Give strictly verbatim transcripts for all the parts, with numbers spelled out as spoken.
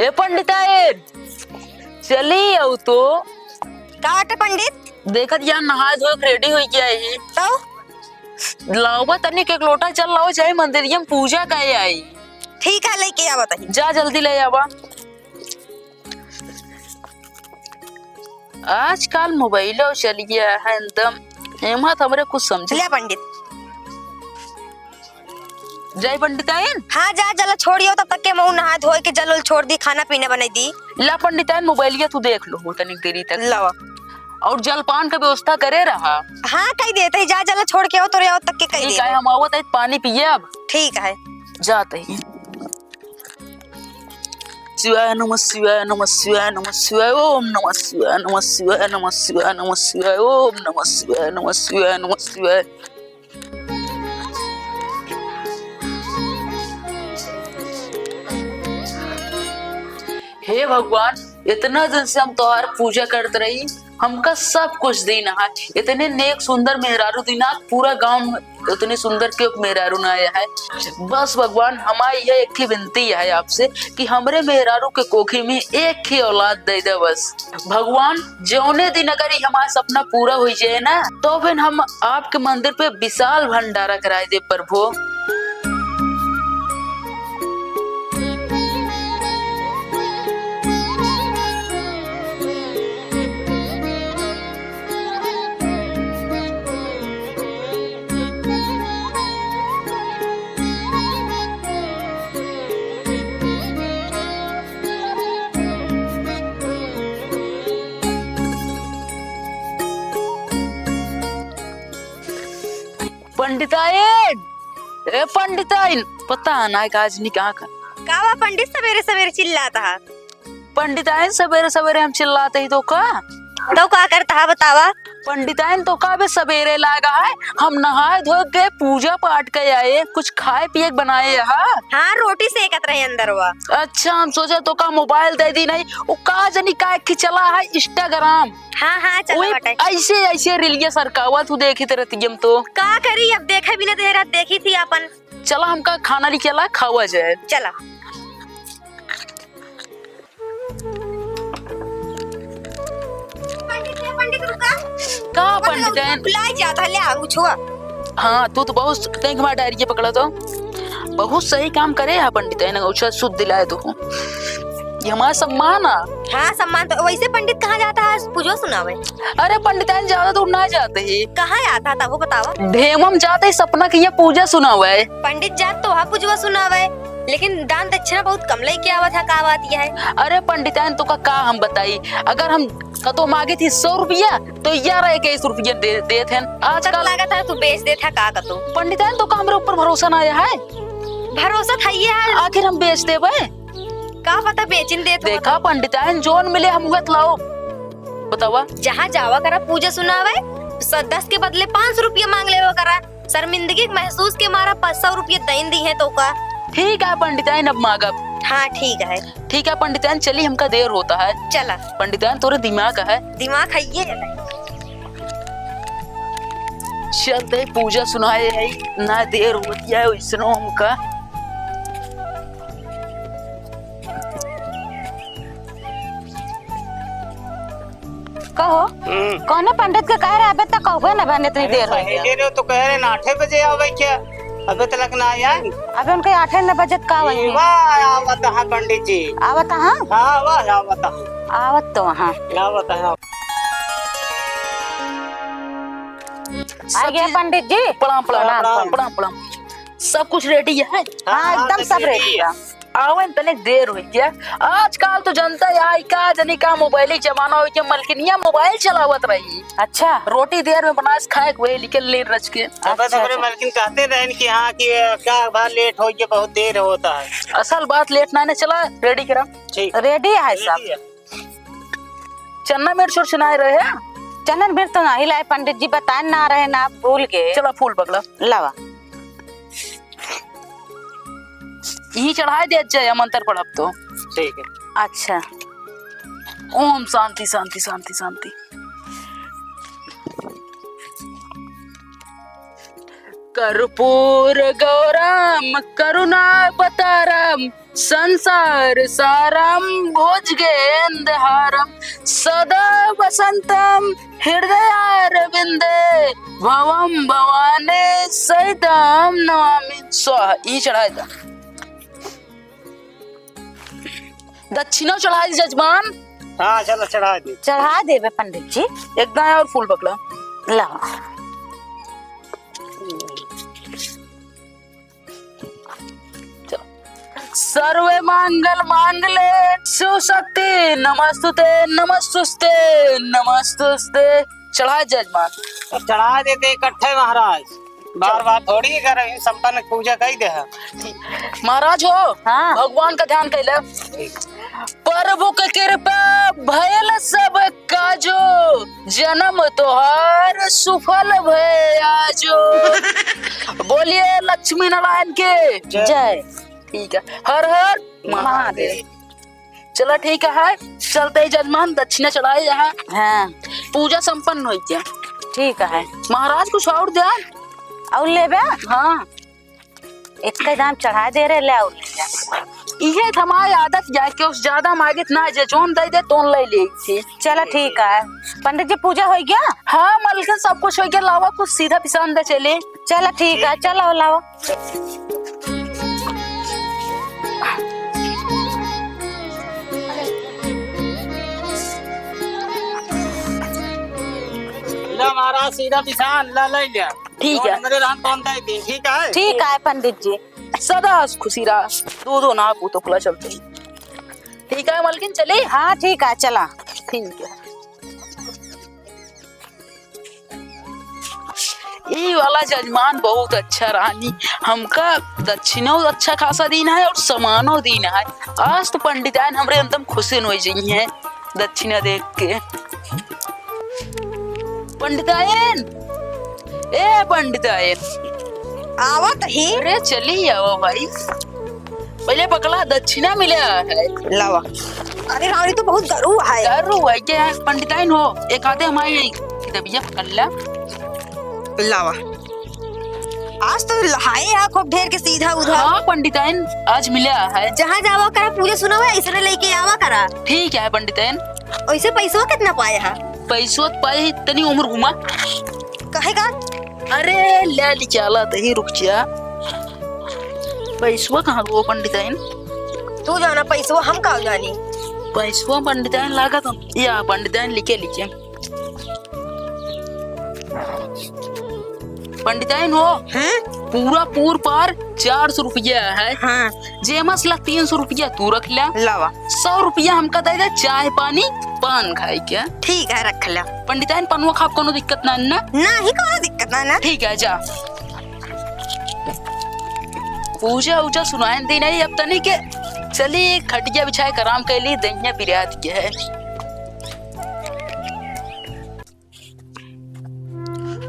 ए पंडिताइन, चली आउ तो। का बाटे पंडित? देखत या नहाए धोए के ready होइ गया ही। तो? लावा तनिक एक लोटा जल लावा, जाई मंदिरिया में पूजा करे आई। ठीक है, लेके आवा तनी। जा जल्दी ले आवा। आजकल मोबाइलो चल गया है एकदम, एमा तो हमरे कुछ समझे। ले पंडित। जय पंडिताइन। हाँ, जा, जल छोड़ियो, तब तक के मऊ नहा धोए के जल उल छोड़ दी, खाना पीना बनाई दी। ला पंडिताइन, मोबाइलिया तू देख लो हो तनिक देरी तक। लावा। और जलपान का व्यवस्था करे रहा। हाँ, कही देते ही, जा, जल छोड़ के आओ, तोरे आओ तक के कही ठीक देते। है, हम आवत है, पानी पिए अब। ठीक है। जाते ही। शिवाय नमः शिवाय नमः शिवाय नमः शिवाय, ओम नमः शिवाय नमः शिवाय नमः शिवाय नमः शिवाय, ओम नमः शिवाय नमः शिवाय नमः शिवाय। हे भगवान, इतना दिन से हम तोहार पूजा करत रही, हमका सब कुछ दीन है, इतने नेक सुंदर मेहरारू दीन है, पूरा गांव में उतनी सुंदर क्यों मेहरारू ना आया है। बस भगवान, हमारी यह एक ही विनती है आपसे कि हमरे मेहरारू के कोखी में एक ही औलाद दे दे बस। भगवान, जौने दिन अगर ये हमारा सपना पूरा हो जाए ना, तो फिर हम आपके मंदिर पे विशाल भंडारा कराए दे प्रभु। पंडिताइन, ए पंडिताइन, पता ना आज निकाह का। का बा पंडित, सवेरे सवेरे चिल्लात हा? पंडिताइन, सवेरे सवेरे हम चिल्लाते ही तो का? तो का करता है बतावा? पंडिताइन, तो का बे सवेरे लागा है, हम नहाए धोए के पूजा पाठ के आए, कुछ खाए पिए के बनाए हा। हाँ, रोटी सेकत रहे अंदरवा। अच्छा, हम सोचा तो का मोबाइल दे दी नहीं, वो का जनी का एक चला है Instagram। हाँ, हाँ, चला वही बाटे। ऐसे, ऐसे रिलिया सरकावा तू देखी ते रहती हम तो। का करी, अब देखे भी ना दे रहा, देखी थी अपन। चला, हमका खाना लेके चला, खावा जाए। चला। पंडित, हे पंडित, रुका। का पंडित है? बुलाई जाता है, ले आ, उछुआ। हाँ, तू तो बहुत, देख, हमारा डायरी पकड़ा तो। बहुत सही काम करे है पंडित है ना, उछुआ शुद्ध दिलाए तो। ये हमारा सम्मान है। हाँ, सम्मान तो। वैसे पंडित कहाँ जाता है पूजो सुनावे? अरे पंडित है, ज्यादा दूर ना जाते ही। कहाँ जाता है तब वो बतावा? ढेमम जाते ही सपना के ये पूजा सुनावे। पंडित जात तो वहाँ पूजवा सुनावे, लेकिन दान दक्षिणा बहुत कम लेके आवत है, का बात यह है? अरे पंडिताइन, तो का, का हम बताई, अगर हम कतो मांगे थी सौ रुपया, तो ग्यारह इक्कीस रुपया दे, देत हैं। आजकल लागत है तू बेच देत है का कतो? पंडिताइन, तो का हमरे ऊपर भरोसा ना आया है? भरोसा था ये है। आखिर हम बेच देबे? का पता बेचिन देत हो देखा तो। पंडिताइन, जोन मिले हम उहत लाओ। बतावा। जहाँ जावा करा पूजा सुनावे, स-, दस के बदले पाँच सौ रुपया मांग लेवे करा। शर्मिंदगी के महसूस के मारा पाँच सौ रुपये दइन दी है तो का? ठीक है पंडिताइन, अब मांगब। हाँ, ठीक है। ठीक है पंडिताइन, चली, हमका देर होता है। चला। पंडिताइन, तोरे दिमाग है। दिमाग है ये है। चलते ही पूजा सुनाए है, ना देर होती है वैसनो हमका। कहो, हम्म। कौने पंडित के कह रहे, अबे तक कहबे न बने, इतनी अरे देर हो गई। पहले रे तो कह रहे ना आठे बजे आवे क्या, अबे तलक ना आया। अबे उनके आठे न बजे का वही। वाह, आवत हाँ पंडित जी। आवत हाँ? हाँ, वाह, आवत हाँ। आवत तो हाँ। आवत हाँ। आ गया पंडित जी। प्रणाम, प्रणाम, प्रणाम, प्रणाम, प्रणाम। प्रणाम, प्रणाम। सब कुछ ready है? हाँ, हाँ, एकदम सब सब ready ready है। है। आवे में तनिक देर होइ गया। आजकल तो जनता है, आई का जनी का मोबाइल ही जमाना होइ गया, मलकिनिया मोबाइल चलावत रही। अच्छा। रोटी देर में बनास खाए के वही लिखे ले रच के। तब अच्छा, तक अच्छा। मलकिन कहते रहन कि हाँ कि का बात लेट होइ गया, बहुत देर होता है। असल बात लेट ना ने चला, ready करा। ठीक। Ready है सब। Ready है। चन्ना मिर्च उर्च ना रहे? चन्ना मिर्च तो नहीं लाए पंडित जी, बताए ना रहे ना, आप भूल गए। चला फूल पकड़ा। लावा। यही चढ़ाए दे जाए, मंत्र पढ़ब तो। ठीक है। अच्छा। ओम शांति, शांति, शांति, शांति। कर्पूर गौरम करुणावतारम संसार सारम भुजगेंद्रहारम सदा वसंतम हृदयारविंदे भवम भवानी सहितम नमामि स्वाहा। ई चढ़ाए दा। दक्षिणा चढ़ाई जजमान। हाँ, चलो चढ़ा दे। चढ़ा देबे पंडित जी। एक दाएं और फूल पकड़ा। ला। सर्वे मंगल मांगले शिव शक्ति नमस्तुते नमस्तुस्ते नमस्तुस्ते। चढ़ा जजमान। तो चढ़ा देते इकट्ठे महाराज, बार बार थोड़ी करे, संपन्न पूजा कई दे है। महाराज हो, हाँ। भगवान का ध्यान कैले। प्रभु के कृपा भयल सब काजो, जन्म तोहार सुफल भय आजो। बोलिए लक्ष्मी नारायण के जय। ठीक है, हर हर महादेव। महादेव। चला ठीक है, चलते ही जजमान दक्षिणा चढ़ाए यहाँ। हाँ। पूजा संपन्न होई क्या? ठीक है। महाराज कुछ और दे। और लेबे? हाँ। एक दाम चढ़ा दे रहे, ले और ले जा। इहे तो हमारी आदत जाए कि उस ज्यादा मांगे ना जे जोन दे दे तोन ले ले थी। चला ठीक है। पंडित जी पूजा हो गया? हाँ मलकिन सब कुछ हो गया, लावा कुछ सीधा पिसान दे चले। चला ठीक है, चला लावा। ला महाराज, सीधा पिसान, ला, ले लिया। ठीक है। हमरे राम कौन का एक दिन, ठीक है? ठीक है पंडित जी। सदा खुशी रहा, दो दो ना पूतो खुला चलते। ठीक है मलकिन, चली? हाँ ठीक है, चला। ठीक है। ई वाला जजमान बहुत अच्छा रहनी, हमका दक्षिणो अच्छा खासा दीन है और सामानो दीन है। आज तो पंडिताइन हमरे एकदम खुश हो जाई हैं दक्षिणा देख के। पंडिताइन, ए पंडिताइन। आवत ही। अरे चली आओ भाई। पहिले पकला, दक्षिणा मिला है। लावा। अरे रानी तो बहुत गरु है। गरु है क्या? पंडिताइन हो, एक आधे हमारी किताबिया पकड़ ला। लावा। आज तो लहाए है खूब ढेर के सीधा उधा। हाँ पंडिताइन, आज मिला है। जहाँ जावा करा पूजा सुनावा, ऐसने लेके आवा करा। ठीक है पंडिताइन। वैसे पैसवा कितना पाए है? पैसवा तो पाए है, तनी उम्र घुमा। कहे का? अरे ले ली चाला तही रुक जा। पैसवा कहाँ गो पंडिताइन? तू जाना पैसवा, हम का जानी? पैसवा पंडिताइन लागत हम। या पंडिताइन लिखे लिखे। पंडिताइन हो, हम्म? पूरा पूर पार चार सौ रुपया है। हाँ। जेमस ला तीन सौ रुपया तू रख ला। लावा। सौ रुपया हमका दे दे चाय पानी पान खाए के। ठीक है, रख ला। पंडिताइन पनवा खाब कोनो दिक्कत ना है ना? ना ही कोनो दिक्कत ना ना। ठीक है, जा। पूजा उजा सुनाइन दी नहीं अब तनी के। चली खटिया बिछाए के आराम कैली, दहिया पिरात के है।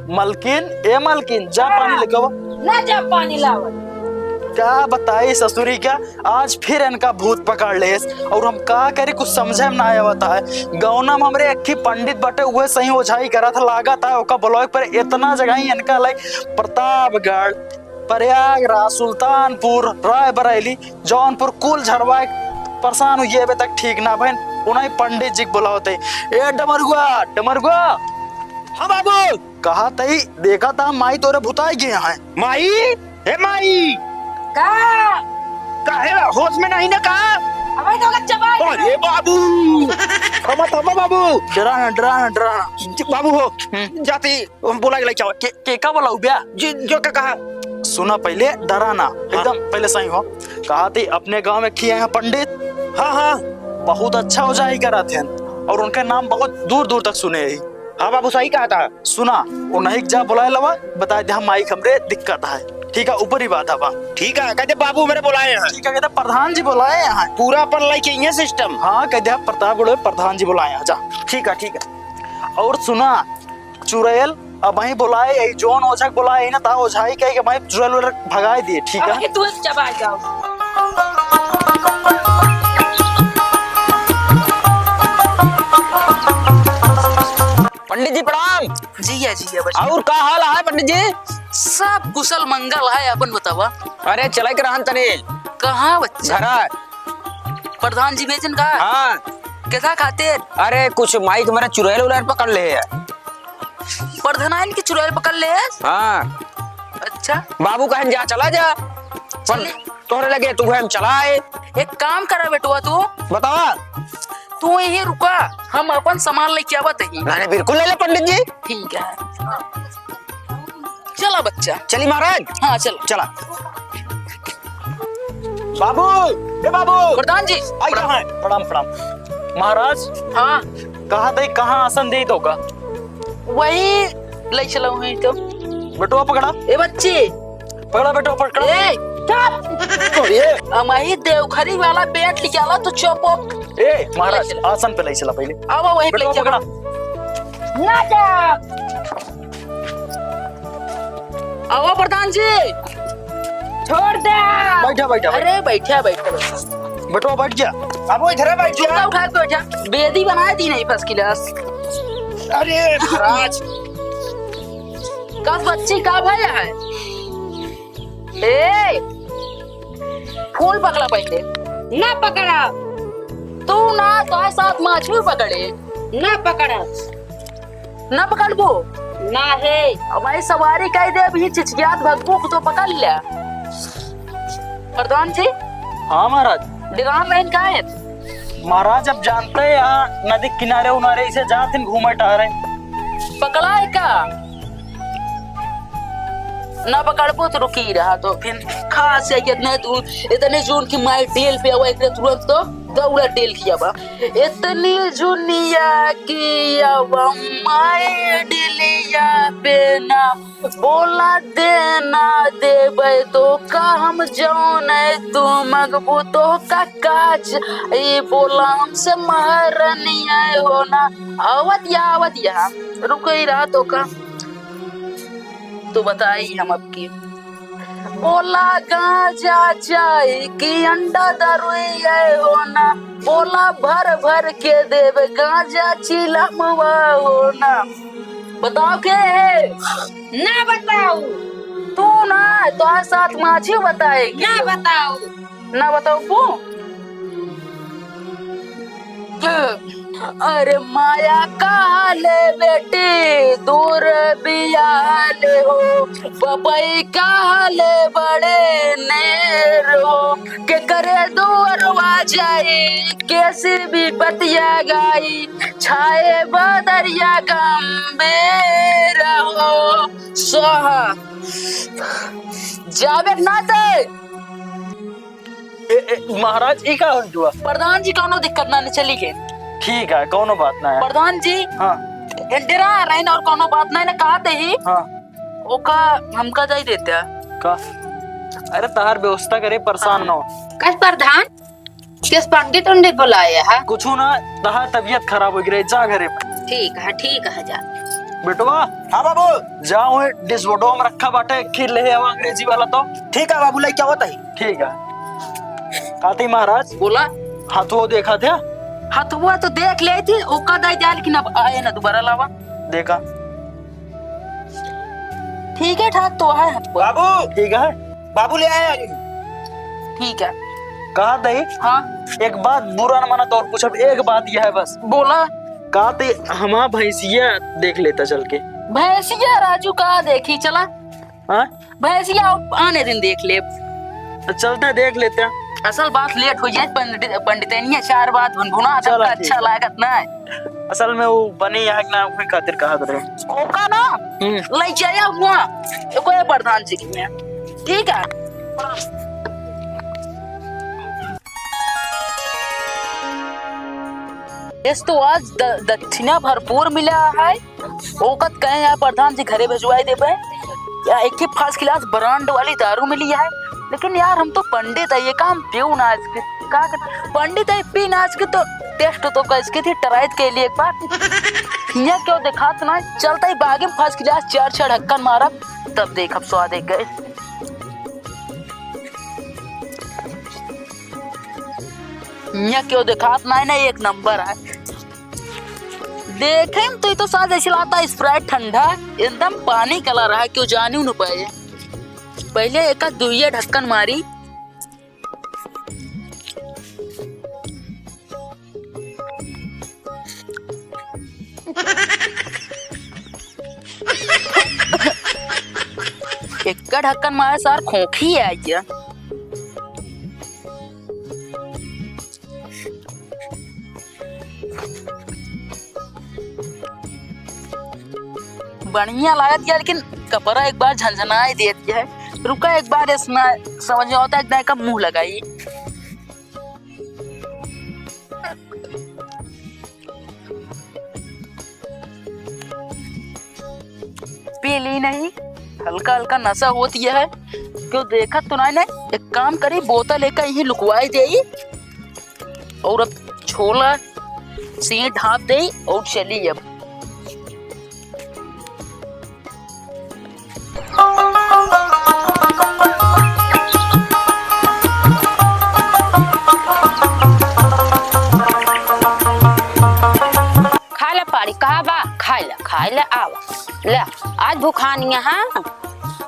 मलकिन, ए मलकिन, जा पानी लेके आवा। ना जा पानी लावत। का बताई ससुरी का, आज फिर इनका भूत पकड़ लेस और हम का करी, कुछ समझे में ना आवत है। गौना में हमरे एक ही पंडित बटे, उहे सही ओझाई करत है, लागत है ओका ब्लॉक पर इतना जगह ही इनका लाइक प्रतापगढ़, प्रयागराज, सुल्तानपुर, रायबरेली, जौनपुर कुल झरवाए परेशान हुई, अबे तक ठीक ना भइन। उन्हीं पंडित जी के बुलावत ही। ए डमरुआ, डमरुआ। हाँ बाबू। कहा तई देखा था माई तोरे भुताई गया है। माई, हे माई। का? काहे होश में नहीं ना का? अबे तो चबाई। अरे बाबू। थमा, थमा बाबू। डरा ना, डरा ना, डरा ना। बाबू हो, हम्म। जाती हम बोला के लेके आवा। के, के का बोला उब्या? जी, जो का कहा? सुना पहिले, डरा ना, हाँ। एकदम पहिले सही हो। कहा थी अपने गाँव में खिया है पंडित। हाँ, हाँ। बहुत अच्छा ओझाई करत हैं और उनके नाम बहुत दूर दूर तक सुने ही। हाँ बाबू, सही कहा था। सुना, उन्हीं के जा बुलाए लवा, बताए दे हम माई के हमरे दिक्कत है। ठीक है, ऊपर ही बात है बा। ठीक है, कह दे बाबू मेरे बुलाए हैं। ठीक है, कह दे प्रधान जी बुलाए हैं। पूरा अपन लेके ये सिस्टम। हाँ, कह दे प्रतापगढ़ में प्रधान जी बुलाए हैं, जा। ठीक है, ठीक है। और सुना, चुड़ैल, अबहीं बोलाए, यही जौन ओझा के बोलाए, यही ना ता ओझाई कहे के भाई चुड़ैल उड़ैल भगाए दिए, ठीक है? अबे तू चबा जाओ। पंडित जी प्रणाम। जिया, जिया बच्चा। और का हाल है पंडित जी? सब कुशल मंगल है, अपन बतावा। अरे चला के रहन तनी। कहाँ बच्चा? घरा। प्रधान जी भेजन का? हाँ। कैसा खातिर? अरे कुछ माई के मेरा चुड़ैल उड़ैल पकड़ ले है। प्रधान के चुड़ैल पकड़ ले है? हाँ। अच्छा। बाबू कहन जा, चला जा। पर चले। तोहरे लगे तू हम चला आए। एक काम करा बेटुआ तू। बतावा। तू यहीं रुका, हम अपन सामान लेके आवत ही। नहीं, नहीं, बिल्कुल ले ले पंडित जी। ठीक है। चला बच्चा। चली महाराज। हाँ, चल। चला। बाबू, ए बाबू। प्रधान जी। आई कहाँ है? प्रणाम, प्रणाम। महाराज। हाँ। कहा थे, कहाँ आसन दे दो का? वही ले चला वहीं तो। बेटुआ पकड़ा। ए बच्ची। पकड़ा बेटुआ, पकड़ा। ए, चुप। तो ये। हमारी देवखरी वाला पेट निकाला तो चुप हो। ए, महाराज, ले चला। आसन पे ले चला पहले। अब वहीं पे बेटुआ चला। पकड़ा। ना जा। आओ प्रधान जी। छोड़ दे। बैठा, बैठा, बैठा। अरे बैठा, बैठा, बैठा। बेटवा बैठ जा। अब वो इधर बैठ जा। उठा, उठा के बैठा। बेदी बनाए दी नहीं first class। अरे महाराज। कस बच्ची का भया है? ए, फूल पकड़ा पहले। ना पकड़ा। तू ना, तोहरे साथ माछी पकड़े। ना पकड़ा। ना पकड़बो? ना है। अब भाई सवारी कह दे, अभी चिचियात भगबू तो पकड़ ले। प्रधान जी। हाँ महाराज। डिगान लाइन का है? महाराज, अब जानते हैं, यहाँ नदी किनारे उनारे इसे जात हैं घूमे टहरे। पकड़ा है का? ना पकड़बो तो रुकी रहा, तो फिर खास है कि इतने दूर, इतने जून की माई डेल पे आवा, इतने तुरंत तो दौड़ा डेल किया बा। इतनी जुनिया की आवा माई डेलिया पे ना, बोला देना देबे तो का हम जौन है तू मगबू तो का काज, ई बोला हमसे महरनिया हो ना। आवत या, आवत या, रुक ही रहा तो का। तो बताई हम अब की। बोला गांजा चाय की अंडा दारू ये हो ना, बोला भर भर के देवे गांजा चिलमवा हो ना। बताओ के है? ना बताओ। तू ना, तोहरे साथ माछी बताएगी। ना बताओ। ना बताओ को? अरे माया काले बेटी दूर बियाले हो, पपई काले बड़े नेर हो, के करे दुअरवा जाई, कैसी भी बतिया गाई, छाए बदरिया गंभीर हो। स्वाहा। जावे ना दे। ए, ए, महाराज, ई का होई दुआ? प्रधान जी, कौनो दिक्कत ना, चली गए। ठीक है, कौनो बात ना है। प्रधान जी, हाँ। ए, डेरा रहे ना, और कौनो बात ना है ना, कहा थे ही। हाँ। ओका हमका दे देते हैं। का? अरे, तहार व्यवस्था करे, परेशान हाँ। ना हो। कस प्रधान? किस पंडित उंडित बुलाए है? कुछ ना, तहार तबीयत खराब हो गई, जा घरे। ठीक है, ठीक है, जा। बेटवा। हाँ बाबू। जा, वही डिश बोटवा में रखा बाटे, खीर ले आवा अंग्रेजी वाला तो। ठीक है बाबू, लेके आवत ही। ठीक है। काती महाराज। बोला। हथुआ देखा था? हथुआ तो देख ले थी, ओका दे दिया, लेकिन अब आए ना दोबारा लावा। देखा। ठीक है, ठाक तो है हथुआ। बाबू। ठीक है। बाबू ले आए। ठीक है। कहा दही? हाँ। एक बात बुरा न माना तो और कुछ, अब एक बात यह है बस। बोला। कहा ते हमार भैंसिया देख लेता चल के। भैंसिया राजू का देखी चला? हाँ? भैंसिया आने दिन देख ले। तो चलते देख लेते हैं। असल बात लेट हो जाए, पंडित, पंडितनिया चार बात भुनभुना चला, सबका ठीक अच्छा है। लागत ना है। असल में वो बनी यहाँ के ना, वही खातिर कहा रहे। ओका ना, हम्म। ले जाया हुआ, एको ये प्रधान जी के यहाँ। ठीक है। इस तो आज द-, दक्षिणा भरपूर मिला है। ओकत कहे यार प्रधान जी घरे भेजवाए देबे। या एक ही first class brand वाली दारू मिली है। लेकिन यार हम तो पंडित है, ये काम पीऊ ना आज के। का कर, पंडित है पी ना आज के तो test तो कर इसके थी try के लिए एक बार। हियाँ क्यों दिखात ना, चलता ही बागी में first class चार छह ढक्कन मारब, तब देखब स्वाद एक गए। हियाँ क्यों दिखात ना है ना, एक नंबर है। देखे में तो, ये तो साथ जैसे लागत Sprite ठंडा, एकदम पानी color है, क्यों जानियो न पाए। पहले एक दुइया ढक्कन मारी। एक ढक्कन मारे सार खोखी है आज। बढ़िया लागत है, लेकिन कपड़ा एक बार झनझनाए देत है। रुका, एक बार इसमें समझ में आवत है, एक दाई का मुँह लगाई। पी ली नहीं, हल्का हल्का नशा होत है, क्यों देखत तो नहीं, नहीं। एक काम करी, बोतल एक यहीं लुकवाई देई और अब छोला से ढाँप देई और चली अब। खाइ ला पाड़ी, का बा? खाइ ला, खाइ ला, आवा। ले, आज भुखानी है, हाँ?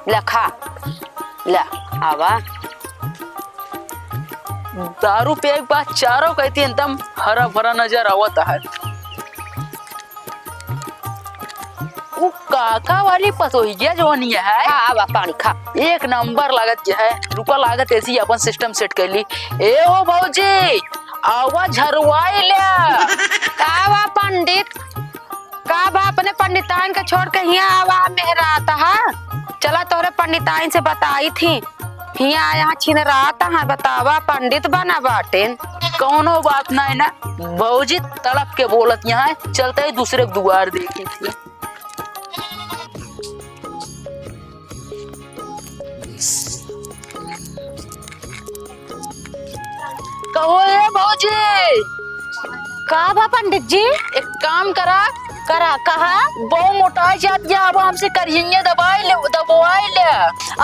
ले, खा। ले, आवा। दारू पिए के बाद चारों कइती एकदम हरा भरा नजर आवत है। उ काका वाली पतोहिया जौन है, हाँ, आवा पानी खा। एक नंबर लागत है। रुका, लागत ऐसी अपन system set कर ली। ए हो भौजी, आवा झरवाई ले। का बा पंडित? का बा, अपने पंडिताइन के छोड़ के हियाँ आवा मेहरात हा? चला तोहरे पंडिताइन से बताई थी। हियाँ आया छिनरात हा, बतावा पंडित बना बाटेन। कौनो बात नाहीं ना, भौजी तड़प के बोलत यहाँ है, चलते ही दूसरे के दुआर देखी थी। कहो ए भौजी। का बा पंडित जी? एक काम करा। करा, कहा? बहु मोटाई जात गया, अब हमसे करिहैया दबाई ले, दबवाई ले।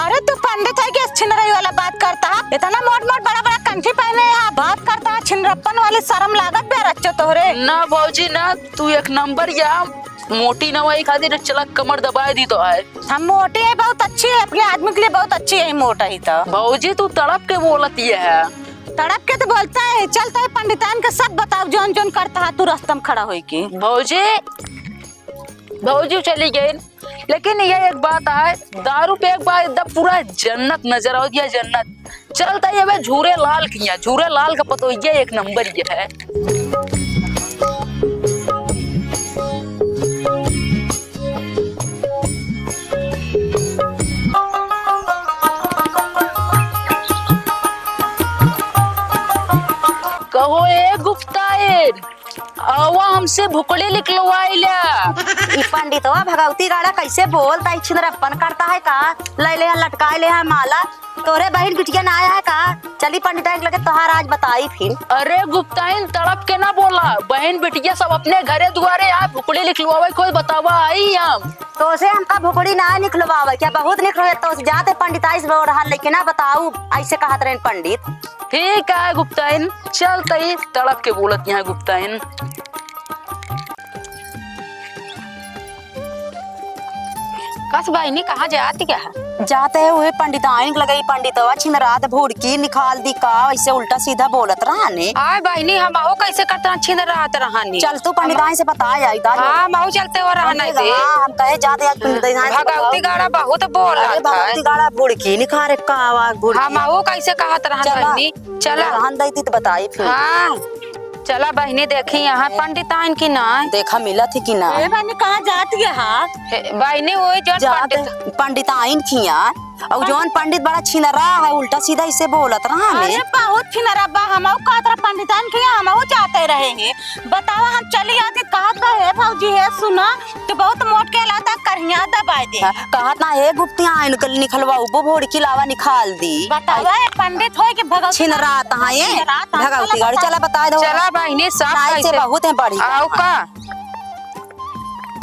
अरे तू पंडित है कि छिनरई वाला बात करता है? इतना मोट मोट बड़ा बड़ा कंठी पहने है, बात करता है छिनरप्पन वाली, शर्म लागत बे रच्चो तोहरे। ना भौजी ना, तू एक नंबर या मोटी न वही खातिर चला कमर दबाए दी तो आए। हम मोटी है, बहुत अच्छी है, अपने आदमी के लिए बहुत अच्छी है मोट ही तो। भौजी तू तड़प के बोलत ये है। तड़प के तो बोलता है, चलता है पंडिताइन के सब बताओ जौन जौन करता है तू रस्ता में खड़ा होई के। भौजी, भौजी चली गई, लेकिन ये एक बात है, दारू पे एक बार एकदम पूरा जन्नत नजर आओ दिया, जन्नत। चलता ये बे झूरे लाल किया, झूरे लाल का पतोहिया एक नंबर ये है। कहो ए गुप्ताइन, आवा हमसे भुकड़ी निकलवाई ल्या। ई पंडितवा भगवती गाड़ा कैसे बोलता है, छिनरप्पन करता है का? ले ले है, लटकाए ले है माला। तोरे बहिन बिटिया ना आया है का? चली पंडिताइन के लगे तोहार आज बताई फिर। अरे गुप्ताइन तड़प के ना बोला, बहिन बिटिया सब अपने घरे दुआरे आ भुकड़ी निकलवावे कोई बतावा आई हम। तोसे हमका भुकड़ी ना निकलवावे क्या? बहुत निकलवावे तोसे जाते पंडिताइन से बोल रहा लेकिन ना बताऊ ऐसे कहत रहे पंडित। ठीक है गुप्ताइन, चल तई तड़प के बोलत यहाँ गुप्ताइन। कस बहिनी, कहाँ जात गया है? जाते है उहे पंडिताइन के लगे, पंडितवा छिनरात भुड़की निकाल दी का, ऐसे उल्टा सीधा बोलत रहने। आय बहिनी, हमहू कैसे करत रहा, छिनरात रहनी। चल तू पंडिताइन से बता आई, दादी। हाँ, हमहू चलते हो रहने दे। हाँ, हम कहे जाते आज पंडिताइन से भगवती बताओ। गाड़ा बहुत बोलत है। अरे भगवती गाड़ा भुड़की निकारे का आवाज भुड़की। हमहू कैसे कहत रहन चला। बहिनी, चला। रहन दई थी तो बताई फिर। हाँ। चला बहिनी, देखी यहाँ पंडिताइन की ना। देखा मिलत ही कि ना। ए बहिनी, कहाँ जात गया हा? हे, बहिनी, वही जौन जात पंडित पंडिताइन खिया, और जौन पंडित बड़ा छिनरा है, उल्टा सीधा इसे बोलत रहा हमें। अरे, बहुत छिनरा बा, हमहू कहत रहा पंडिताइन खिया, हमहू जाते रहेंगे। बतावा, हम चली आती, कहत बा, "हे भौजी, हे सुना, तू बहुत मोट के लाता, करिया दबाए दे।" हाँ, कहत ना, "हे गुप्तिया, इनके निकलवा, वो भोड़की लावा निकाल दी।" बतावा, ए पंडित होए कि भगवती छिनरात हाँ ये, छिनरात हाँ, भगवती चला गाड़ी, बता। चला बताए दो। चला बहिनी, सब नाई से कैसे बहुत है बड़ी। आओ का?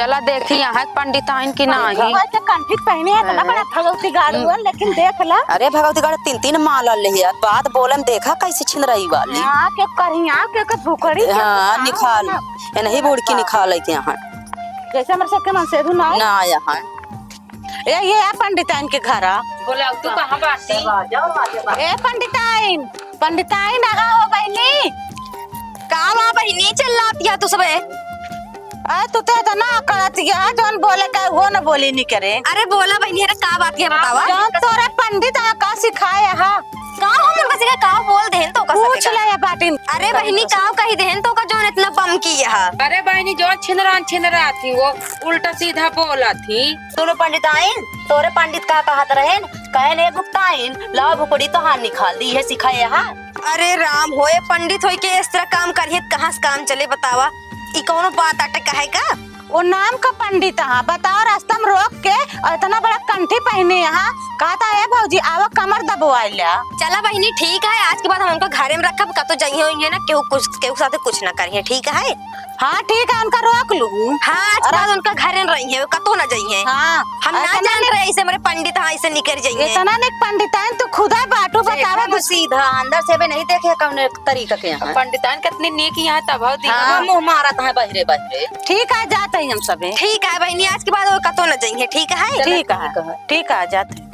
चला देखी यहाँ पंडिताइन की नाही। भगवती के कंठी पहने है, इतना हाँ। बड़ा भगवती गाड़ हुआ, हम्म। लेकिन देख ला। अरे भगवती गाड़ तीन तीन माला ले है, बात बोलन देखा कैसे छिनरई वाली। हाँ, के करिया, के, के भुखड़ी, के हाँ, कहाँ निखाल। है? ये नहीं बूढ़ की निखाल है के यहाँ। जैसे हमरे सबके मनसेधु ना आए। ना आया है। ए, ये है पंडिताइन के घरा। बोला, तू कहाँ बाटी? ए, पंडिताइन, पंडिताइन, आगा हो बहिनी। का बा बहिनी, चिल्लातिया तू सबे? अरे, तू तो इतना करतिया, जौन बोले का, वो न बोली नहीं करे। अरे, बोला बहिनी, अरे, का बात है, बतावा? जौन तोरे पंडित आ का सिखाए हा? का हम उनका सिखाए, का बोल देहन तो का पूछ सकेला? ले ये बाटिन। अरे बहिनी, का कही देहन तो का, जौन इतना बम की है? अरे बहिनी, जौन छिनरान छिनरा थी, वो उल्टा सीधा बोला थी। सुनो पंडिताइन, तोरे पंडित का कहत रहेन? कहेन, "ए गुप्ताइन, लाओ भुखड़ी तोहार निखाल दी, इहे सिखाए हा।" अरे राम होए, पंडित होई के इस तरह काम करिहे, कहाँ से काम चले बतावा? ई कौनो बात आटे कहे का? वो नाम का पंडित हा, बताओ रास्ता में रोक के और इतना बड़ा कंठी पहने हा, कहता है, "भौजी, आवा कमर दबवाई ला।" चला बहिनी, ठीक है, आज के बाद हम उनका घरे में रखब, कतो जइहे होइहे ना, केहू कुछ, केहू साथे कुछ ना करिहे, ठीक है? हाँ, ठीक है, उनका रोक लू। हाँ, आज अरे बाद उनका घरे न रही है, कतो ना जाई है। हाँ, हम ना इतना जान निक रहे, ऐसे हमरे पंडित, हाँ, ऐसे निकर जाई है। इतना निक पंडिताइन तू खुदा बाटू, देखा बतावा ना दू- सीधा, अंदर से भी नहीं देखे कौन तरीका के यहाँ। पंडिताइन कितनी निक यहाँ तब हो दी। हाँ। वो मुँह मारत है बहिरे बहिरे। ठीक है, जात है हम सबे। ठीक है बहिनी, आज के बाद वो कतो ना जाई है, ठीक है? ठीक है, ठीक है, जात है।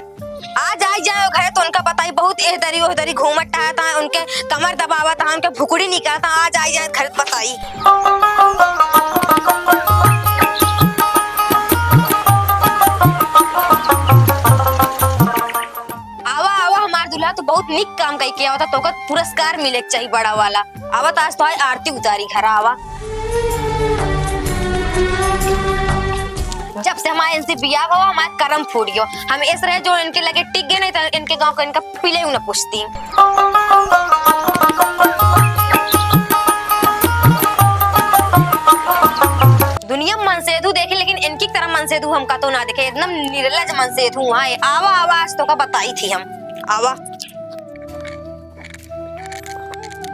आ जाई जाए घरे तो उनका बताई, बहुत एह दरी ओह दरी घूमत टहरत हैं, उनके कमर दबावत हैं, उनके भुकुड़ी निकालत हैं। आ जाई जाए घरे तो बताई। आवा आवा हमार दूल्हा, तू बहुत निक काम कई के आवता, तोका पुरस्कार मिले के चाहिए बड़ा वाला। आवत आज तो आरती उतारी घरा आवा। जब से हमारे इनसे बियाह हुआ, हमारे करम फूट गयो। हम इस रहे जो इनके लगे टिक गए, नहीं तो इनके गांव का इनका पिले न पूछती। दुनिया में मनसेधू देखे, लेकिन इनकी तरह मनसेधू हमका तो ना देखे। एकदम निर्लज मनसेधू है। आवा, आवा, आज तो का बताई थी हम। आवा।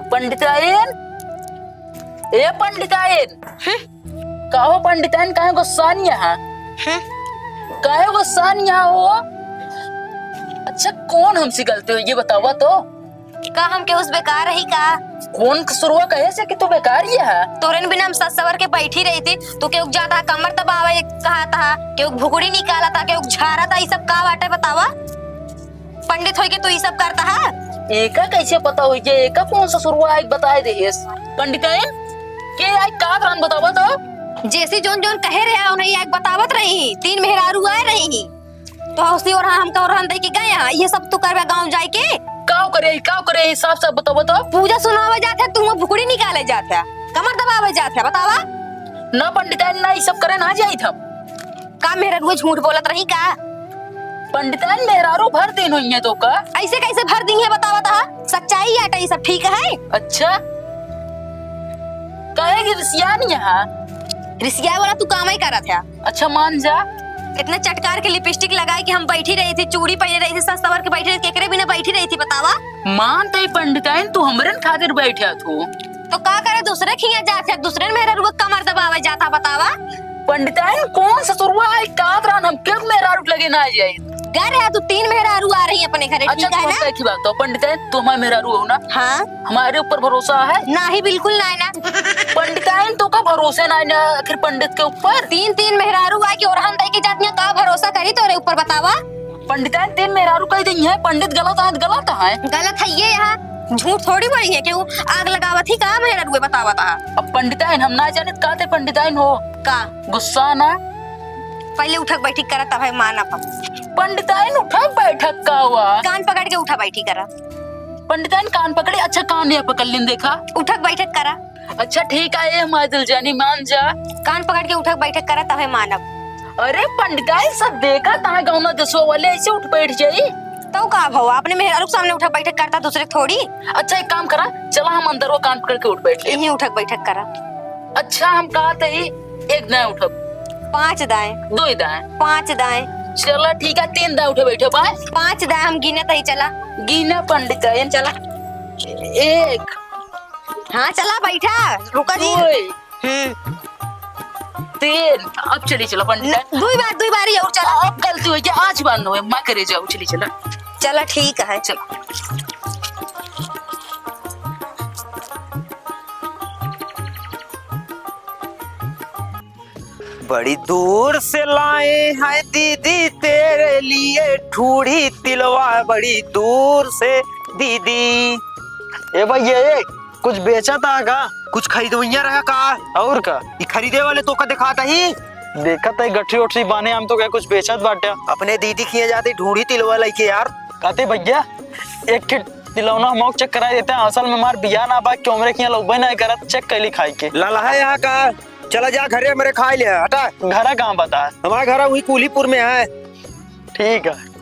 पंडिताइन, ए पंडिताइन। हम्म? काहो पंडिताइन, काहे गुस्सान यहाँ? हम्म? काहे गुस्सान यहाँ हो? अच्छा, कौन हमसे गलती हुई, ये बतावा तो। का हम केहू से बेकार रही का? कौन कसुरवा कहे से कि तू बेकार ही है? तोरेन बिना हम सज सवर के बैठी रही थी, तू केहू जाता कमर दबावे कहा था, केहू भुकुड़ी निकाला था, केहू झारा था, ये सब का बाटे बतावा? पंडित होइके तू ई सब करता है? एका कैसे पता होई जे एका कौन ससुरवा आइके बताए देहेस? पंडिताइन, के आई का करान बतावा तो? जैसी जौन जौन कहे रहे, उन्हें आइके बतावत रही, तीन मेहरारू आए रही, तो हौसी ओरहन हमका ओरहन दे के गए हैं, ये सब तू करबे गाँव जाए के? काव करे, काव करे, साफ साफ बतावा तो। पूजा सुनावे जात है, तू वहाँ भुकुड़ी निकाले जात है, कमर दबावे जात है, बतावा। ना पंडिताइन, ना ई सब करे ना जाइत हम। का मेहरारू झूठ बोलत रही का? पंडिताइन, मेहरारू भर दिन हुई है तो का? ऐसे कैसे भर दिन है बतावा तो? सच्चाई आटा ये सब ठीक है? अच्छा, काहे कि रिसियान यहाँ? रिसिया वाला तू काम ही करत है। अच्छा मान जा। इतना चटकार के लिपस्टिक लगाए के हम बैठी रही थी, चूड़ी पहने रही थी, सज सवर के बैठी रही थी, केकरे बिना बैठी रही थी बतावा? मान तो पंडिताइन, तू हमरन खातिर बैठा तू। तो का करे, दूसरे खिया जात है, दूसरे मेहरारू के कमर दबावे जाता बतावा। पंडिताइन, कौन ससुरवा है, का करान हम केहू मेहरारू लगे ना जाए। गर है, तू तीन मेहरारू आ रही है अपने घरे, अच्छा, ठीक है तू ना? हमका एक ही बात तो, पंडिताइन, तू हमारे मेहरारू हो ना? हाँ। हमारे ऊपर भरोसा है? नाही, बिल्कुल नाही ना। पंडिताइन, तो का भरोसा नाही ना आखिर पंडित के ऊपर? तीन तीन मेहरारू आए के ओरहन दे के जात है, का भरोसा करी तोरे ऊपर बतावा? पंडिताइन, तीन मेहरारू कह दी है, पंडित गलत है, गलत है। गलत है ये, यहाँ झूठ थोड़ी बोली है, केहू आग लगावत ही का मेहरारू बतावा ता? अब पंडिताइन, हम ना जानित का ते पंडिताइन हो। का? गुस्सा ना। पहले उठक बैठक करा तब है मानब हम। पंडिताइन, उठक बैठक का हुआ? कान पकड़ के उठा बैठी करा। पंडिताइन, कान पकड़े? अच्छा, कान ये पकड़ लेन देखा। उठक बैठक करा। अच्छा ठीक है, ए हमार दिल जानी, मान जा। कान पकड़ के उठक बैठक करा तबे मानब। अरे पंडिताइन, सब देखा तहाँ गाँव ना देसवा वाले ऐसे उठ बैठ जाई। तो का भवा, अपने मेहरारू के सामने उठक बैठक करता, दूसरे के थोड़ी। अच्छा एक काम करा, चला हम अंदर वो कान पकड़ के उठ बैठ ले। यहीं उठक बैठक करा। अच्छा हम कहा थे एक दाएं उठब। पाँच दाएं। दो दाएं। पाँच दाएं। चला ठीक है, तीन दाएं उठे बैठे बाय। पाँच दाएं हम गिने तही चला। गिना पंडिताइन। चला। एक। हाँ चला बैठा, रुका जी। दुई। हम्म। तीन। अब चली चला पंडित। दुई बार, दुई बार ही और चला। अब गलती होइ गया, आज बार न होए, माँ करे जाओ, चली चला। चला ठीक है। चला। बड़ी दूर से लाए हैं दीदी तेरे लिए ठूड़ी तिलवा, बड़ी दूर से दीदी। ए भैया, ए, कुछ बेचा था का? कुछ खरीदवैया रहा का? और का? ई खरीदे वाले तो का दिखाता ही? देखत है गठरी उठरी बाने, हम तो कहे कुछ बेचत बाटे। अपने दीदी किए जाते ढूंढी तिलवा लइके यार। कहते भैया, एक ठे तिलौना हम चेक करा देते हैं, असल में हमार बिया ना बा, क्यों मेरे किया लौबे ना करत, चेक कैली खाई के। लाला है यहाँ का? चला जा घरे, हमरे खाई ले, हटा। घरा कहाँ बता? हमारा घर वही कूलीपुर में है। ठीक है।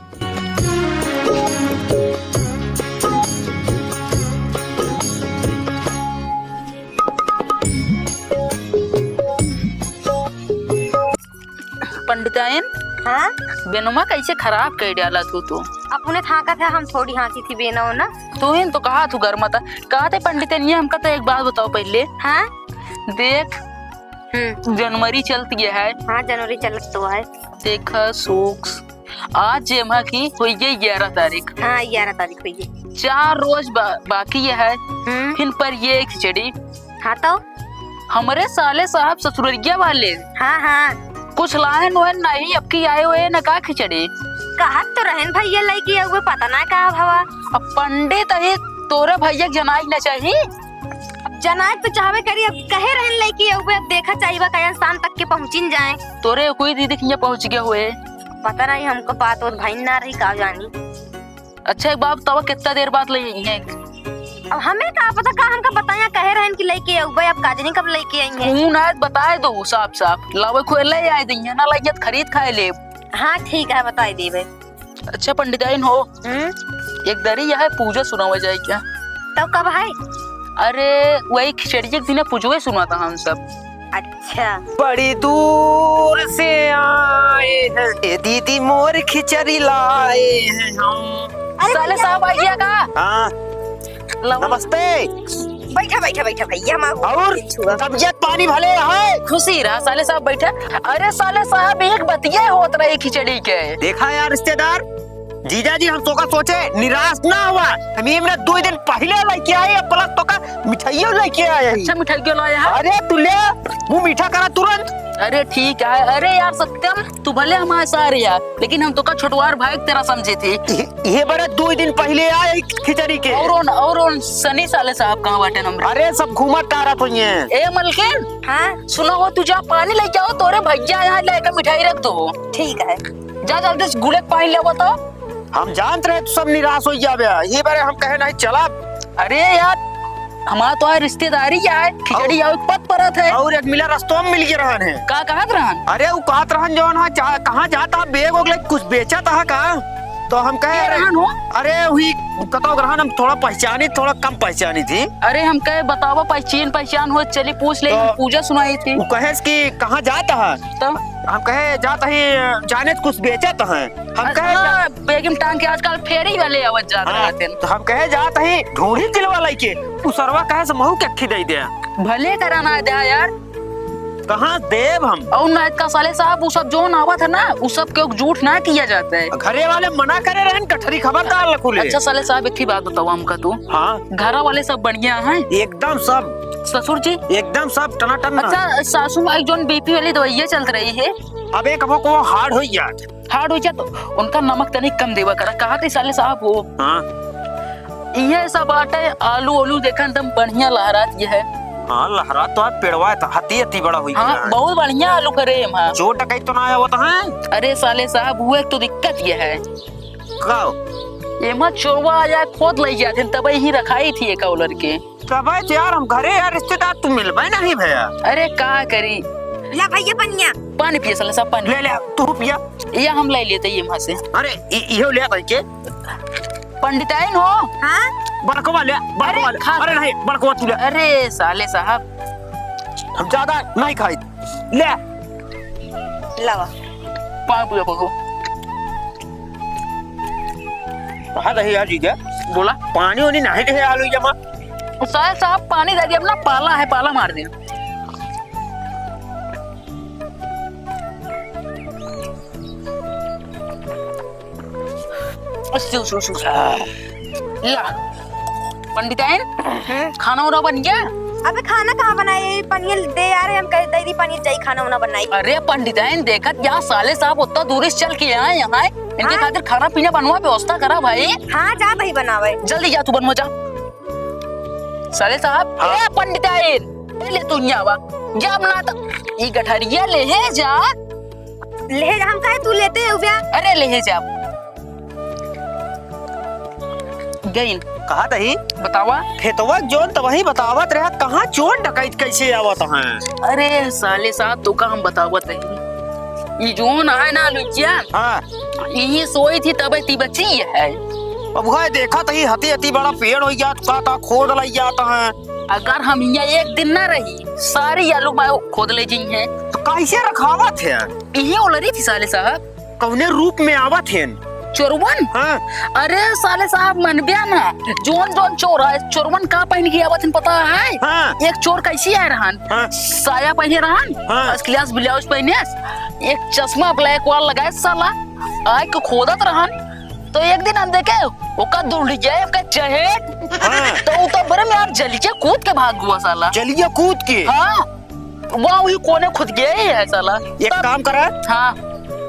पंडिताइन, हाँ? बेनुमा कैसे खराब कर डाला तू तो? अपने थाकत है, हम थोड़ी हाँकी थी बेनो ना। तू ही तो कहा तू घर मत, कहा थे पंडिताइन, ये हमका तो एक बात बताओ पहले। हाँ? देख, हम्म। जनवरी चलत गया है। हाँ, जनवरी चलत तो है। देखा, सोक्स, आज जेम्हा की होइगे ग्यारह तारीख। हाँ, ग्यारह तारीख होइगे। चार रोज बा-, बाकी है। हम्म। फिर पर ये खिचड़ी। हाँ तो? हमरे साले साहब ससुररिया वाले। हाँ, हाँ। कुछ लायन वायन नहीं, अब की आए हुए न का खिचड़ी। कहत तो रहन भैया लइके आउए, पता ना का भवा। अब पंडित अही तोरे भैया के जनाई न चाही। अब जनाए तो चाहबे करी, अब कहे रहन लइके अउबे, अब देखा चाहिबा कयन शाम तक के पहुँचिन जाए। तोरे कोई दीदी के यहाँ पहुँच गए हुए। पता नहीं हमको बात और भाई ना रही का जानी। अच्छा एक बात बतावा, कितना देर बाद ले आई हैं? अब हमें का पता का हमका बताया, कहे रहन कि लइके अउबे, अब का जानी कब लइके आई हैं। कौन है बताए दो साफ साफ, लावे खोए ले आए दइया ना, लइया त खरीद खाए ले। हाँ ठीक है, बताई देबे। अच्छा पंडिताइन हो, हम्म? एक दरी यह पूजा सुनावा जाए क्या? तो कब है? अरे वही खिचड़िया के दिन पूजवे सुनाता हम सब। अच्छा। बड़ी दूर से आए हैं, ए दीदी मोर खिचड़ी लाए हैं हम। अरे साले भैया, साहब आइए का? हाँ। लावा। नमस्ते। बैठा, बैठा, बैठा भैया, हम और छुआ। तबियत पानी भले है? खुशी रहा, साले साहब बैठा। अरे साले साहब, एक बतिया होत रही खिचड़ी के। देखा यार रिश्तेदार, जीजा जी हम तोका सोचे निराश ना हुआ। हम इमने दो दिन पहले लइके आए, प्लस तोका मिठाइयों लइके आए ही। अच्छा, मिठाई क्यों लाया है? अरे तू ले, मुँह मीठा करा तुरंत। अरे ठीक है। अरे यार सत्यम, तू भले हमारे सारे यार, लेकिन हम तोका छोटवार भाई की तरह समझे थे। ये, ये बड़ा दो दिन पहले आए खिचड़ी के। और उन, और उन सनी साले साहब कहाँ बाटे नंबर? अरे सब घूमत टहरत होइए। ए मलकिन, हाँ? सुनो हो, तू जा पानी लेके आओ, तोरे भैया यहाँ लेके मिठाई रख दो। ठीक है। जा जल्दी से गुड़े के पानी ले आओ तो। हम जानत रहे तू सब निराश हो जाबे, ये बारे हम कहे नहीं चला। अरे यार, हमारा तो यार रिश्तेदारी है, खिचड़ी और आवे के पत परत है। और एक मिला रस्तों में मिल के रहन है। का कहत रहन? अरे वो कहत रहन जौन है, जा, कहाँ जाता बैग वैग लेके कुछ बेचत है का? तो हम कहे, के रहन हो? अरे वही कतौ रहन, हम थोड़ा पहचानी, थोड़ा कम पहचानी थी। अरे हम कहे बतावा, पहचान पहचान हो, चली पूछ ले, तो हम पूजा सुनाई थी। वो कहे कि कहाँ जाता है? तो हम कहे जात ही जाने त कुछ बेचत हैं। हम कहे अच्छा, जा- बैग में टांग के आजकल फेरी वाले आवत जात हाँ, रहते हैं। तो हम कहे जात ही ढूंढी तिलवा लइके, उ सरवा कहे से महू के अक्खी दे दे। भले करा ना दे यार। कहाँ देब हम? और ना इतना साले साहब, वो सब जोन आवत है ना, वो सब के झूठ ना किया जाता है। घरे वाले मना करे रहन कठरी, खबरदार लखुले। अच्छा साले साहब, एक ही बात बताओ हमका तू। हाँ। घरा वाले सब बढ़िया हैं? एकदम सब। ससुर जी? एकदम सब टनाटन ना। अच्छा, सासू माई जोन बीपी वाली दवाइयाँ चलत रही है? अबे कबो को हार्ड हो जात। हार्ड हो जात, उनका नमक तनिक कम देवा करा। कहा थे साले साहब हो? हाँ। ये सब आटे, आलू ओलू देखा एकदम बढ़िया लहरात ये है। हाँ, लहरात तो आज पेड़वा है, तो हती हती बड़ा हुई हाँ, गया है। बहुत बढ़िया आलू करे हम, हाँ। चोर डकैत तो ना आया होता है? अरे साले साहब, हुए तो दिक्कत ये है। का? एमा चोरवा आ जाए, खोद लई जात हैं, तब यहीं रखाई थी एक कौलर के। तबे तो यार हम घरे यार रिश्तेदार तू मिलबे नहीं भैया। अरे का करी? ला भैया पनिया। पानी पिए साले साहब, पानी। ले ले, तू पिया। ये हम ले लेते ये वहाँ से। अरे इ-, इहो ले भाई के। पंडिताइन हो? हाँ? बड़कवा ले, बड़कवा अरे ले। खा- अरे नहीं, बड़कवा तू ले। अरे साले साहब। हम ज्यादा नहीं खाई। ले। लावा। पानी पिया को। कहा रहे यार जीजा? बोला। पानी वानी नहीं रहे आलू जमा। साले साहब पानी दे दिया, अपना पाला है, पाला मार दिया। उस, उस, उस, उस। ला, पंडिताइन, हम्म। खाना उना बन गया? अबे खाना कहाँ बनाई? पनीर दे यार, हम कह दे दी पनीर जाई खाना उना बनाई। अरे पंडिताइन, देखत यहाँ साले साहब उतना दूरी से चल के आए यहाँ, इनके हाँ। खातिर खाना पीना बनवा, व्यवस्था करा भाई। हाँ, जा भाई बनावे। जल्दी जा, तू बनवा जा। साले साहब, हाँ। ए पंडिताइन, ए ले तू यहाँ आवा। जा अपना तो, ई गठरिया ले हे जा। ले जा, हम काहे तू लेते हो बे? अरे ले हे जा। गइन। कहा तही? बतावा। खेतवा जोन तवही बतावत रहा, कहाँ चोर डकैत कैसे आवत हैं? अरे साले साहब, तो का हम बतावत रही? ई जोन है ना लुचिया? हाँ। यही सोई थी तबे ती बची है। अब वह देखा तही हती हती बड़ा पेड़ हो जात, का का खोद लई जात हैं। अगर हम यहाँ एक दिन ना रही, सारी आलू मायो खोद ले जी हैं। तो कैसे रखावत है? यही ओलरी थी साले साहब। कौने रूप में आवत हैं? चोरवन? हाँ। अरे साले साहब, मनब्या ना, जोन जोन चोर है, चोरवन का पहन के आवत हैं पता है? हाँ। एक चोर कैसी आए रहन? हाँ। साया पहने रहन, हाँ। फर्स्ट क्लास ब्लाउज पहने, एक चश्मा ब्लैक वाला लगाए साला, आए के खोदत रहन। तो एक दिन हम देखे, ओका दुल्हिया, ओका चहेट, हाँ। तो उ तो बरम यार जलिया कूद के भाग हुआ साला। जलिया कूद के? हाँ। वहाँ वही कोने खुद गए है साला। एक तब काम करा। हाँ।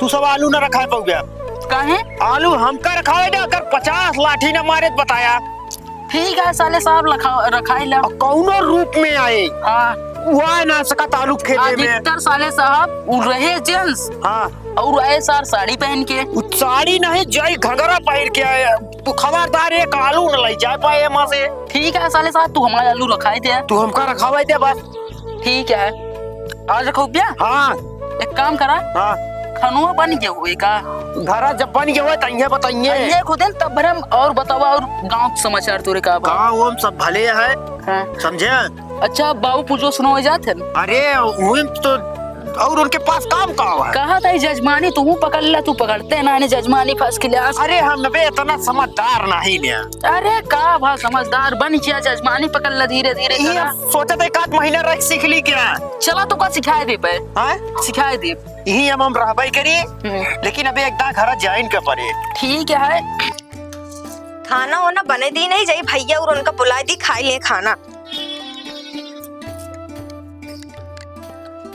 तू सब आलू ना रखाए पाउबे। काहे? आलू हमका रखावे दे, अगर पचास लाठी ना मारे तो बताया। ठीक है साले साहब, रखा-, रखाई ला। और कौनो रूप में आए। हाँ। वह ना सकत आलू खेते में। अधिकतर साले साहब उ रहे जेंट्स। हाँ। और आए सार साड़ी पहन के। उ साड़ी नहीं, जाई घघरा पहन के आए। तू खबरदार एक आलू न लई जाए पाए एमा से। ठीक है साले साहब, तू हमारे आलू रखाई दे। तू हमका रखावे दे बस। ठीक है, आज रखो भैया। हाँ। एक काम करा। हाँ। खनुआ बन गया हुए का? घरा जब बन गया हुआ, तइये बताइए। ये खुद दिन तब भर हम और बतावा और गाँव के समाचार तोरे का बा? गाँव हम सब भले है। हाँ। समझे? अच्छा, बाबू पूजो सुनावे जात है? अरे, वही तो, और उनके पास काम का हुआ है? कहा था जजमानी, तू पकड़ ला, तू पकड़ते ना, ने जजमानी फंस के ले आ। अरे, हम बे इतना समझदार नहीं ने। अरे, का भा समझदार बन गया, जजमानी पकड़ ला धीरे धीरे ये करा। सोचत एक आध महीना रह सीख ली क्या? चला तो का सिखाए दे पे। हाँ? सिखाए दे। यही हम, हम रहबे करी, हम्म। लेकिन अबे एक दां घर जाइन के पड़े। ठीक है। खाना वाना बने दी नहीं जाई भैया और उनका बुलाए दी, खाई ले खाना।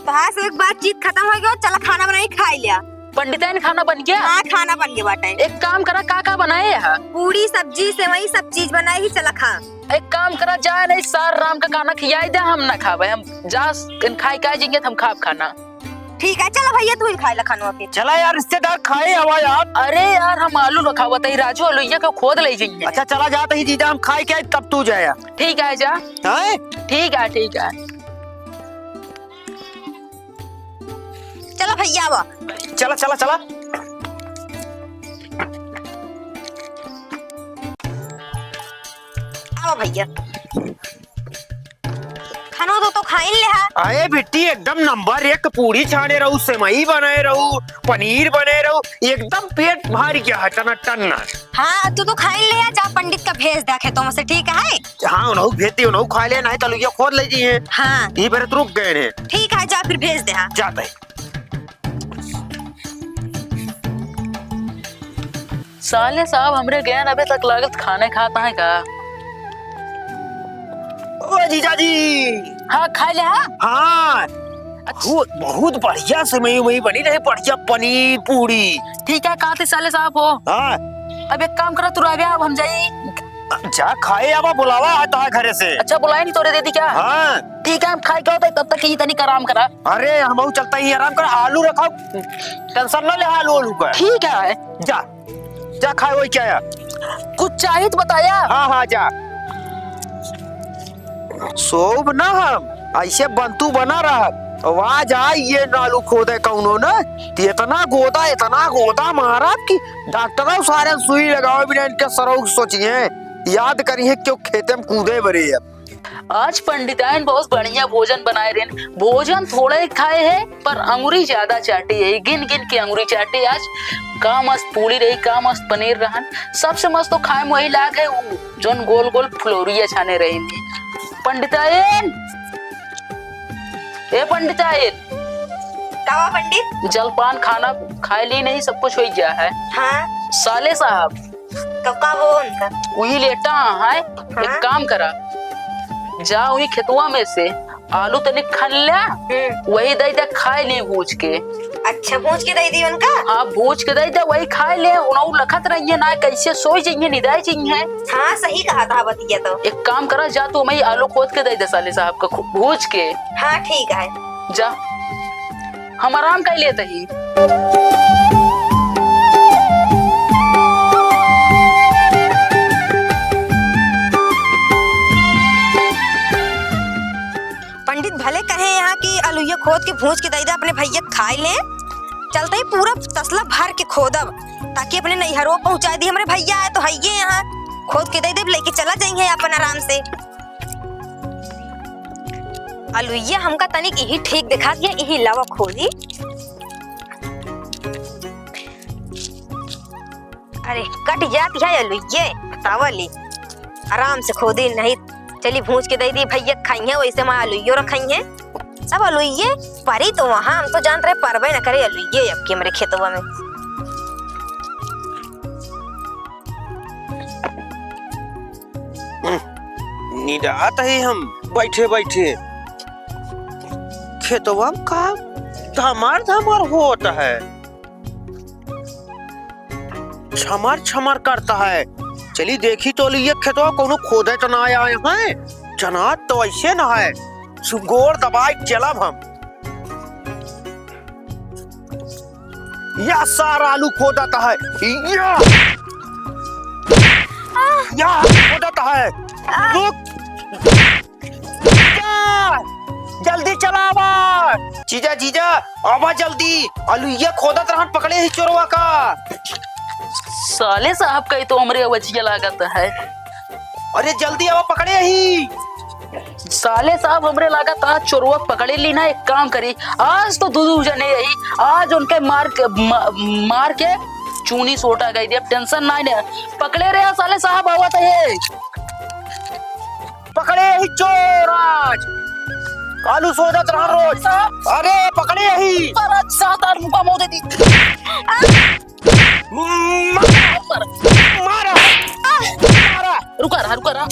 बस एक बातचीत खत्म हो गया, चला खाना बनाई खाई लिया। पंडिताइन खाना बन गया? हाँ, खाना बन गया बाटे। एक काम करा, का का बनाए है? पूड़ी, सब्जी, सेवई, सब चीज बनाई ही, चला खा। एक काम करा, जा नहीं सार राम का खाना खियाई दे, हम ना खावे, हम जा इन खाई का जिंगे हम खाब खाना। ठीक है, चला भैया, तू ही खाए ला खानवा फिर। चला यार, रिश्तेदार खाए हवा यार। अरे यार, हम आलू रखावत ही, राजू आलू ये को खोद ले जाइए। अच्छा, चला जात ही जीजा, हम खाए के आए, तब तू जाया। ठीक है, जा। हैं? ठीक है, ठीक है। चला भैया, आवा। चला, चला, चला। आवा भैया। खानो तो, तो खाइन ले हा। अरे बिट्टी, एकदम नंबर एक पूड़ी छाने रहू, सेवई बने रहू, पनीर बने रहू, एकदम पेट भर गया है, टना टन्ना। हाँ, तू तो खाइन ले हा, जा पंडित का भेज दे खेतों में से, ठीक है? हाँ, उन्हों भेज दी, उन्हों खा ले, नहीं तो लुइया खोद ले जी है। हाँ। ये बेर रुक गए हैं। ठीक है, जा फिर भेज दे हा। जाते हैं। साले साहब हमरे गैन अबे तक लागत खाने खात हैं का? ओ जीजा जी। हाँ, खा ले, हाँ? हाँ। अच्छा। बहुत, बहुत बढ़िया सेवई उवई बनी रहे, बढ़िया पनीर पूड़ी। ठीक है, कहते साले साहब हो। हाँ। अब एक काम करो, तू रह अब हम जाई। जा खाए आवा, बुलावा है तोहार घरे से। अच्छा, बुलाए नहीं तोरे दीदी क्या? हाँ। ठीक है, हम खाए के होते तब तक ही तनिक आराम करा। अरे, हमहू चलता ही आराम करा, आलू रखा, टेंशन ना ले आलू, आलू का। ठीक है। जा, जा खाए वही क्या है? कुछ चाहिए तो बताया। हाँ, हाँ, जा। सोब ना हम, ऐसे बंतू बना रहा। आवाज आई ये नालू खोदे कौनो ना, तो इतना गोदा, इतना गोदा मारा कि डॉक्टर सारे सुई लगावे बिना इनके सरऊ सोचिए, याद करिए क्यों खेते में कूदे बरे अब। आज पंडिताइन बहुत बढ़िया भोजन बनाए रहे। भोजन थोड़े खाए है, पर अंगुरी ज्यादा चाटी है, गिन गिन के अंगुरी चाटी। आज का मस्त पूड़ी रही, का मस्त पनीर रहन। सबसे मस्त तो खाए में वही लाग है, उ जोन गोल गोल फुलौरिया छाने रही। पंडिताइन, ए पंडिताइन। का बा पंडित? जलपान खाना खाए ली नहीं, सब कुछ हो गया है। हाँ। साले साहब, तो का हो उनका? वही लेटा है। हाँ? एक काम करा, जा वही खेतवा में से आलू तनिक खन ल्या, हम्म। वही दइ दे खाइ ले भूज के। अच्छा, भूज के दइ दी उनका? हाँ, भूज के दइ दे, वही खाइ ले। उनहु लखत रहिए ना, कैसे सोइ जइहे, निदाइ जइहे। हाँ, सही कहत हा बतिया तो। एक काम करा, जा तू हमही आलू खोद के दइ दे साले साहब का खु-, भूज के। हाँ, ठीक है। जा, हम आराम कइ लेत ही। पंडित भले कहे यहाँ कि अलुइया खोद के भूज के दइ दे, अपने भइया के खाइ ले। चलते ही पूरा तसला भर के खोदब, ताकि अपने नैहरो पहुँचाइ दी। हमरे भइया आए तो हइये यहाँ, खोद के दइ देब, लइके चला जइहे अपन आराम से। अलुइया हमका तनिक इही ठीक देखात है, इही लावा खोदी। अरे, कट जात है अलुइये, बतावा ली। आराम से खोदी, नहीं चली भूज के दइ दी भइया के खइहें, वइसे मा अलुइयो रखइहें। सब अलुइये परी तो वहाँ, हम तो जानत रहे परबे न करे अलुइये अब के हमरे खेतवा में। हम्म, निदात ही हम बैठे बैठे। खेतवा में का धमार धमार होत है, छमर छमर करत है। चली देखी तो अलुइया खेतवा कौनो खोदे तो ना आए हैं, जनात तो ऐसे न है। सु-, गोड़ दबाइ चलब हम। या सारा आलू खोदत है। या, या खोदत है। रुक। जीजा, जल्दी चला आवा। जीजा, जीजा, आवा जल्दी। अलुइया खोदत रहन, पकड़े ही चोरवा का। साले साहब का ही तो हमरे अवजिया लागत है। अरे जल्दी आवा, पकड़े ही। साले साहब, हमरे लागत आज चोरवा पकड़े ली ना। एक काम करी, आज तो दू दू जने यही, आज उनके मार के, मा-, मार के चूनी सोटा गई दे। अब tension ना ले, पकड़े रहे साले साहब, आवत है। पकड़े ही चोर आज, आलू सोदत रहा रोज। साहब। अरे पकड़े ही। पर आज सात आठ मुका मुंह दे दी। मारा, मारा, मारा। रुका रहा, रुका रहा।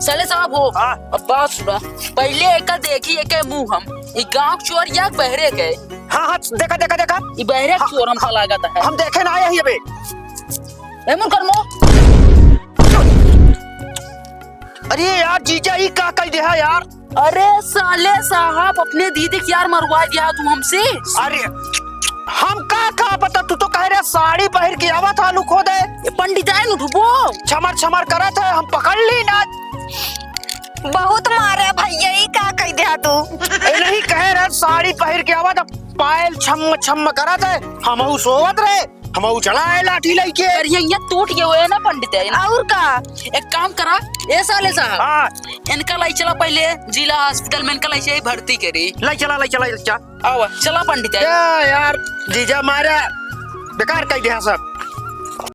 साले साहब हो, हाँ। अब बात सुना। पहिले एका देखी एके मुंह हम। ई गांव के चोर या बहरे के? हाँ, हाँ, देखा, देखा, देखा। ई बहरे के हाँ, चोर हमका लागत है। हम देखे ना आए ही अबे। ए मुंह कर मुंह। अरे यार जीजा, ई का कइ देहा यार? अरे साले साहब, अपने दीदी के यार मरवा दिया तू हमसे। अरे हम का, का पता, तू तो कहे रहे साड़ी पहिर के आवत आलू खोदे। ए पंडित आए न उठबो। छमर छमर करत है, हम पकड़ ली ना। बहुत मारे भइया, ई का कइ देहा तू? ए नहीं कहे रहे साड़ी पहिर के आवत, पायल छम छम करत है, हमहू सोवत रहे। हमहू चला आए लाठी लइके। अरे, ये टूट गए हुए हैं ना पंडित, है ना? और का? एक काम करा, ए साले साहब, हाँ। इनका लाई चला पहिले जिला अस्पताल में, इनका लाई से भर्ती करी। लाई चला, लाई चला, लाई चला। आवा, चला पंडित, है। या यार, जीजा मारा, बेकार कइ देहा सब।